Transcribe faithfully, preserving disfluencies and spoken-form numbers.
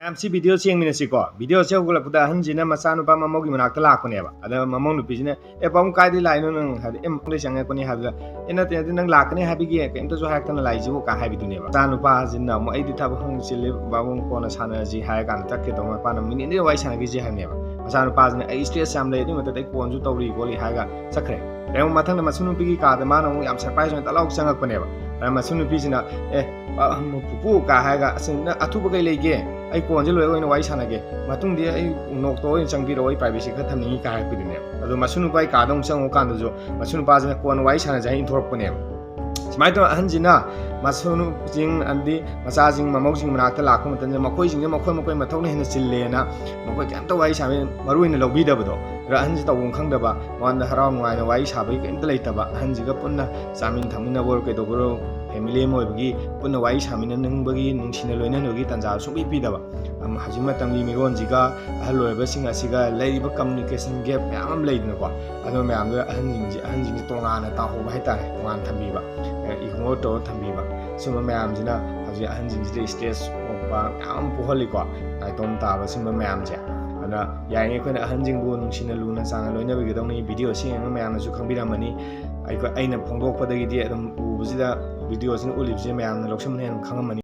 ꯃꯌꯥꯝ, ꯁꯤ ꯚꯤꯗꯤꯑꯣꯁꯤ ꯌꯦꯡꯃꯤꯟꯅꯁꯤꯀꯣ꯫ ꯚꯤꯗꯤꯑꯣꯁꯤ ꯍꯧꯒꯠꯂꯛꯄꯗ ꯑꯍꯟꯁꯤꯅ ꯃꯆꯥꯅꯨꯄꯥ ꯃꯃꯧꯒꯤ ꯃꯅꯥꯛꯇ ꯂꯥꯛꯄꯅꯦꯕ꯫ ꯑꯗ ꯃꯃꯧ ꯅꯨꯄꯤꯁꯤꯅ, "ꯑꯦ, ꯄꯥꯕꯨꯡ, ꯀꯥꯏꯗꯩ ꯂꯥꯛꯏꯅꯣ ꯅꯪ?" ꯍꯥꯏꯗꯤ, "ꯑꯦ, ꯃꯃꯧꯗꯩ ꯆꯪꯉꯛꯄꯅꯤ" ꯍꯥꯏꯕꯗ, "ꯑꯦ, ꯅꯠꯇꯦ, ꯅꯠꯇꯦ, ꯅꯪ ꯂꯥꯛꯀꯅꯤ ꯍꯥꯏꯕꯒꯤ ꯀꯩꯝꯇꯁꯨ ꯍꯥꯏꯔꯛꯇꯅ ꯂꯥꯛꯏꯁꯤꯕꯨ?" ꯀꯥꯏ ꯍꯥꯏꯕꯤꯗꯨꯅꯦꯕ꯫ ꯃꯆꯥꯅꯨꯄꯥꯁꯤꯅ ꯑꯃꯨꯛ, "ꯑꯩꯗꯤ ꯊꯕꯛ ꯑꯃ ꯆꯤꯜꯂꯤ ꯄꯥꯕꯨꯡ, ꯀꯣꯟꯅ ꯁꯥꯟꯅꯔꯁꯤ" ꯍꯥꯏꯔ ꯀꯥꯟꯗ ꯇꯠꯈꯤꯗꯧ꯫ ꯃꯄꯥꯅ, "ꯃꯤꯅꯤꯠ ꯑꯅꯤꯗ ꯋꯥꯔꯤ ꯁꯥꯟꯅꯈꯤꯁꯤ" ꯍꯥꯏꯕꯅꯦꯕ꯫ ꯃꯆꯥꯅꯨꯄꯥꯁꯤꯅ, "ꯑꯩ stress ꯌꯥꯝ ꯂꯩ, ꯑꯗꯨꯏ ꯃꯊꯛꯇ ꯑꯩ ꯀꯣꯟꯁꯨ ꯇꯧꯔꯤ ꯈꯣꯠꯂꯤ" ꯍꯥꯏꯔꯒ ꯆꯠꯈ꯭ꯔꯦ꯫ ꯑꯗꯩ ꯑꯃꯨꯛ ꯃꯊꯪꯗ ꯃꯁꯨ ꯅꯨꯄꯤꯒꯤ ꯀꯥꯗ ꯃꯥꯅ ꯑꯃꯨꯛ ꯌꯥꯝ surprise ꯑꯣꯏꯅ ꯇꯛ ꯂꯥꯎ ꯆꯪꯉꯛꯄꯅꯦꯕ꯫ ꯑꯗ ꯃꯁꯨ ꯅꯨꯄꯤꯁꯤꯅ, "ꯑꯦ, ꯑ, ꯄꯨꯄꯨ" ꯀꯥ ꯍꯥꯏꯔꯒ, "ꯑꯁ, ꯅꯪ ꯑꯊꯨꯕ ꯀꯩ ꯂꯩꯒꯦ? ꯑꯩ ꯀꯣꯟꯁꯦ ꯂꯣꯏꯔꯒ ꯑꯣꯏꯅ ꯋꯥꯔꯤ ꯁꯥꯟꯅꯒꯦ꯫ ꯃꯇꯨꯡꯗꯤ ꯑꯩ ꯅꯣꯛꯇ ꯑꯣꯏꯅ ꯆꯪꯕꯤꯔꯛꯑꯣ, ꯑꯩ privacy ꯈꯔ ꯊꯝꯅꯤꯡꯉꯤ" ꯀꯥꯏ ꯍꯥꯏꯔꯛꯄꯗꯨꯅꯦꯕ꯫ ꯑꯗꯣ ꯃꯁꯨ ꯅꯨꯄꯥꯒꯤ ꯀꯥꯗ ꯑꯃꯨꯛ ꯆꯪꯉꯨ ꯀꯥꯟꯗꯁꯨ ꯃꯁꯨ ꯅꯨꯄꯥꯁꯤꯅ "ꯀꯣꯟꯅ ꯋꯥꯔꯤ ꯁꯥꯟꯅꯁꯦ" ꯍꯥꯏꯅ ꯏꯟꯊꯣꯔꯛꯄꯅꯦꯕ꯫ ꯁꯨꯃꯥꯏꯅ ꯇꯧꯔ ꯑꯍꯟꯁꯤꯅ ꯃꯁꯨꯁꯤꯡ, ꯑꯃꯗꯤ ꯃꯆꯥꯁꯤꯡ, ꯃꯃꯧꯁꯤꯡ ꯃꯅꯥꯛꯇ ꯂꯥꯛꯄ ꯃꯇꯝꯗ ꯃꯈꯣꯏꯁꯤꯡꯁꯦ ꯃꯈꯣꯏ ꯃꯈꯣꯏ ꯃꯊꯧꯅ ꯍꯦꯟꯅ ꯆꯤꯜꯂꯦꯅ ꯃꯈꯣꯏ ꯀꯩꯝꯇ ꯋꯥꯔꯤ ꯁꯥꯕ ꯃꯔꯨ ꯑꯣꯏꯅ ꯂꯧꯕꯤꯗꯕꯗꯣ꯫ ꯑꯗꯣ ꯑꯍꯟꯁꯦ ꯇꯧꯐꯝ ꯈꯪꯗꯕ, ꯃꯉꯣꯟꯗ ꯍꯔꯥꯎ ꯅꯨꯡꯉꯥꯏꯅ ꯋꯥꯔꯤ ꯁꯥꯕꯒꯤ ꯀꯩꯝꯇ ꯂꯩꯇꯕ, ꯑꯍꯟꯁꯤꯒ ꯄꯨꯟꯅ ꯆꯥꯃꯤꯟ ꯊꯛꯃꯤꯟꯅꯕ ꯑꯣꯏꯔꯣ ꯀꯩꯗꯧꯕ ꯑꯣꯏꯔꯣ, family ꯑꯃ ꯑꯣꯏꯕꯒꯤ ꯄꯨꯟꯅ ꯋꯥꯔꯤ ꯁꯥꯃꯤꯟꯅꯅꯤꯡꯕꯒꯤ, ꯅꯨꯡꯁꯤꯅ ꯂꯣꯏꯅꯅꯕꯒꯤ ꯇꯥꯟꯖꯥ ꯁꯨꯡꯄꯤ ꯄꯤꯗꯕ꯫ ꯑꯝ, ꯍꯧꯖꯤꯛ ꯃꯇꯝꯒꯤ ꯃꯤꯔꯣꯟꯁꯤꯒ ꯑꯍꯜ ꯑꯣꯏꯔꯕꯁꯤꯡ ꯑꯁꯤꯒ ꯂꯩꯔꯤꯕ communication gap ꯃꯌꯥꯝ ꯑꯃ ꯂꯩꯗꯅꯀꯣ꯫ ꯑꯗꯨ ꯃꯌꯥꯝꯗꯨ ꯑꯍꯟꯁꯤꯡꯁꯦ, ꯑꯍꯟꯁꯤꯡꯁꯦ ꯇꯣꯉꯥꯟꯅ ꯇꯥꯍꯧꯕ ꯍꯥꯏꯇꯥꯔꯦ, ꯇꯣꯉꯥꯟꯅ ꯊꯝꯕꯤꯕ, ꯑꯦ, ignore ꯇꯧꯔ ꯊꯝꯕꯤꯕ꯫ ꯁꯨꯝꯕ ꯃꯌꯥꯝꯁꯤꯅ ꯍꯧꯖꯤꯛ ꯑꯍꯟꯁꯤꯡꯁꯤꯗ stress ꯑꯣꯛꯄ ꯃꯌꯥꯝ ꯑꯃ ꯄꯣꯛꯍꯜꯂꯤꯀꯣ, ꯅꯥꯏꯇꯣꯝ ꯇꯥꯕ, ꯁꯨꯝꯕ ꯃꯌꯥꯝꯁꯦ꯫ ꯑꯗꯨꯅ ꯌꯥꯔꯤꯉꯩ ꯑꯩꯈꯣꯏꯅ ꯑꯍꯟꯁꯤꯡꯕꯨ ꯅꯨꯡꯁꯤꯅ ꯂꯨꯅ ꯆꯥꯟꯅ ꯂꯣꯏꯅꯕꯤꯒꯗꯧꯅꯤ꯫ ꯚꯤꯗꯤꯑꯣ ꯑꯁꯤ ꯌꯦꯡꯉꯒ ꯃꯌꯥꯝꯅꯁꯨ ꯈꯪꯕꯤꯔꯝꯃꯅꯤ꯫ ꯑꯩꯈꯣꯏ, ꯑꯩꯅ ꯐꯣꯡꯗꯣꯛꯄꯗꯒꯤꯗꯤ ꯑꯗꯨꯝ ꯎꯕꯁꯤꯗ, ꯚꯤꯗꯤꯑꯣꯁꯤꯅ ꯎꯠꯂꯤꯕꯁꯤꯅ ꯃꯌꯥꯝꯅ ꯂꯧꯁꯤꯟꯕꯅ ꯍꯦꯟꯅ ꯈꯪꯉꯝꯃꯅꯤ꯫